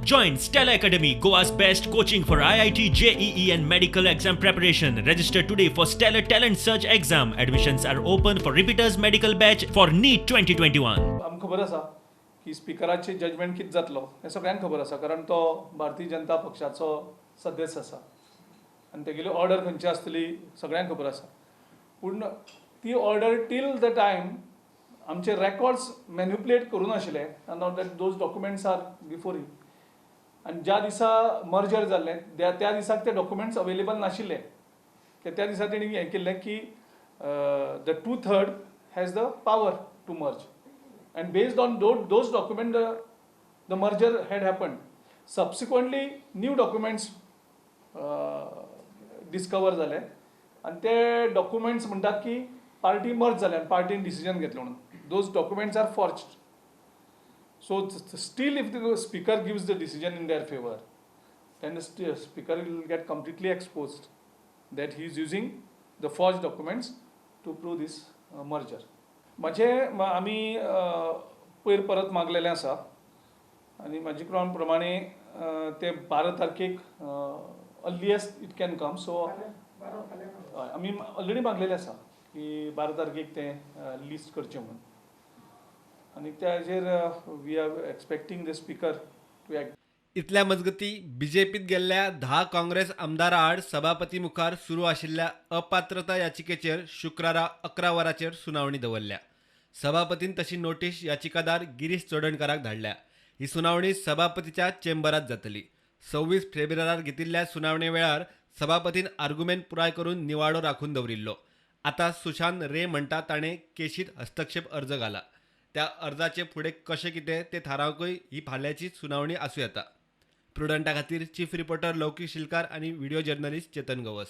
Join Stellar Academy, Goa's best coaching for IIT, JEE, and medical exam preparation. Register today for Stellar Talent Search exam. Admissions are open for repeaters medical batch for NEET 2021. आमकां खबर आसा की स्पिकराचें judgement कितें जातलो हें सगळ्यांक खबर आसा, कारण तो भारतीय जनता पक्षाचो सदस्य आसा आनी तेगेली ऑर्डर खंयची आसतली सगळ्यांक खबर आसा. पूण ती ऑर्डर टील the time आमचे रेकॉर्ड्स मॅन्युपुलेट करूं नाशिल्ले, now that those documents are before him. आनी ज्या दिसा मर्जर जाल्लें त्या दिसाक ते डॉक्युमेंट्स अवेलेबल नाशिल्ले. त्या दिसा तेणी हें केल्लें की the 2/3 has the power to merge, and based on those document the merger had happened. Subsequently new documents discover जाले आनी ते डॉक्युमेंट्स म्हणटात की पार्टी मर्ज जाले आनी पार्टीन डिसिजन घेतलें म्हणून. Those documents are forged. So still if the speaker gives the decision in their favour, then the speaker will get completely exposed that he is using the forged documents to prove this merger. म्हजे आमी पयर परत मागलेलें आसा आनी म्हाजे प्रमाणे ते 12 तारखेक earliest it can come. So हय, आमी ऑलरेडी मागलेलें आसा की 12 तारखेक तें लिस्ट करचें म्हणून आनी त्याचेर we are expecting the speaker to act. इतल्या मजगती बीजेपीत गेल्ल्या 10 काँग्रेस आमदारां आड सभापती मुखार सुरू आशिल्ल्या अपात्रता याचिकेचेर शुक्रारा 11 वरांचेर सुनावणी दवरल्या. सभापतीन तशी नोटीस याचिकादार गिरीश चोडणकाराक धाडल्या. ही सुनावणी सभापतीच्या चेंबरात जातली. 26 फेब्रुवारार घेतिल्ल्या सुनावणे वेळार सभापतीन आर्गुमेंट पुराय करून निवाडो राखून दवरिल्लो. आतां सुशांत रे म्हणटा ताणें केशीत हस्तक्षेप अर्ज घाला. त्या अर्जाचे फुडें कशें कितें तें थारावंकूय ही फाल्यांची सुनावणी आसूं येता. प्रुडंटा खातीर चीफ रिपोर्टर लौकीक शिलकार आनी व्हिडिओ जर्नलिस्ट चेतन गवस.